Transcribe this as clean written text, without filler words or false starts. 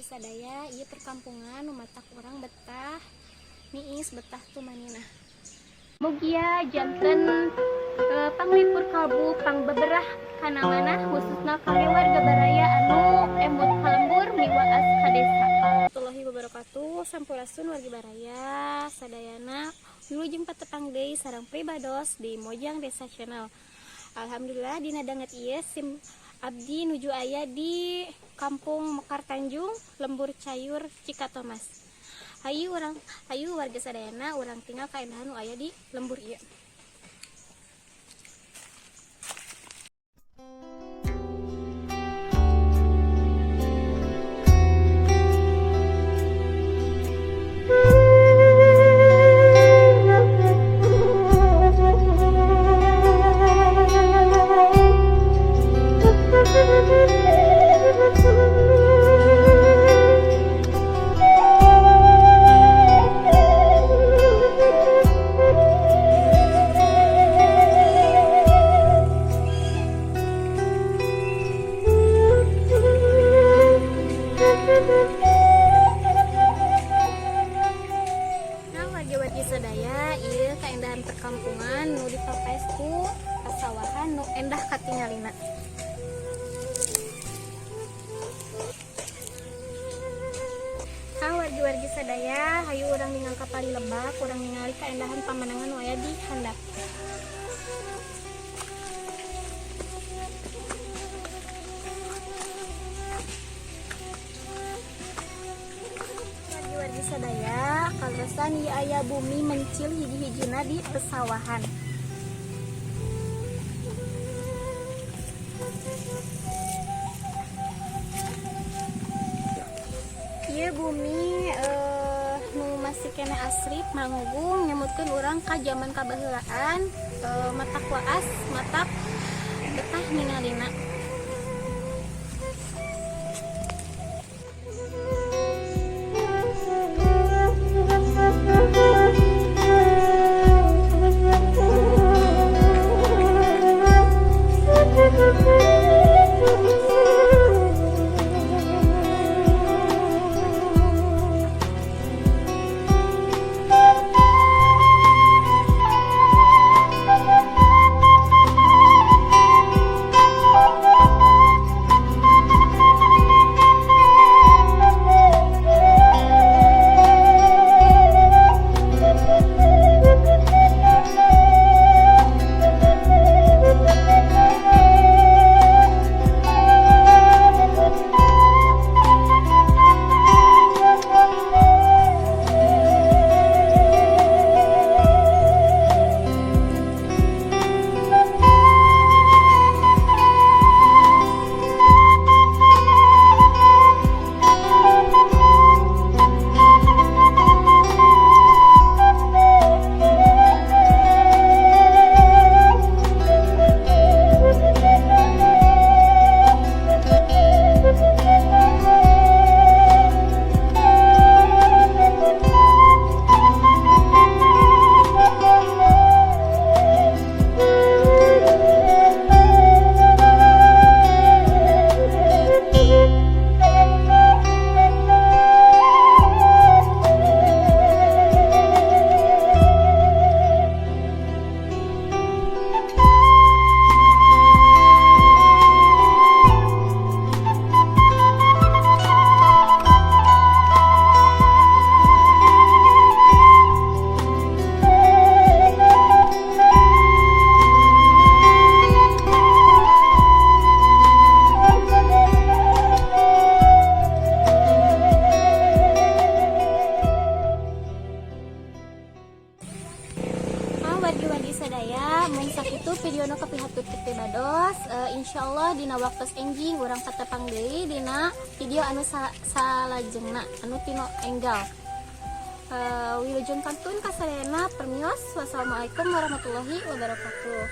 Sadaya, ieu perkampungan nu matak urang betah niis, betah tumaninah. Mugia janten panglipur kalbu, pangbeberah kana manah, khususna kangge warga baraya anu emut ka lembur miwaas ka desa. Warahmatullahi wabarakatuh. Sampurasun wargi baraya sadayana. Wilujeng patepang deui sareng pribados di Mojang Desa Channel. Alhamdulillah, dina danget ieu sim abdi nuju aya di Kampung Mekar Tanjung, Lembur Cayur, Cikatomas. Hayu urang, hayu warga sadayana, urang tingal kaendahan nu aya di lembur ieu. Nah, wargi-wargi sadaya, ieu kaendahan perkampungan nu dipapaes ku pasawahan nu endah katingalina. Ha, wargi-wargi sadaya, hayu urang ningal ka palih lebak, urang ningali kaendahan pamandangan nu aya di handap. Wargi-wargi sadaya, kaleresan ieu aya bumi mencil hiji-hijina di pesawahan. Ieu bumi nu masih keneh asri manggung, nyemutkeun urang ka jaman kabaheulaan, matak waas, matak betah ningalina. Ah, wargi-wargi sadaya, mung sakitu video nu kapihatur ti pribados. Insyaallah dina waktos enjing urang patepang deui dina video anu salajengna anu tino enggal. Wilujeng kantun kasadayana, permios. Wassalamualaikum warahmatullahi wabarakatuh.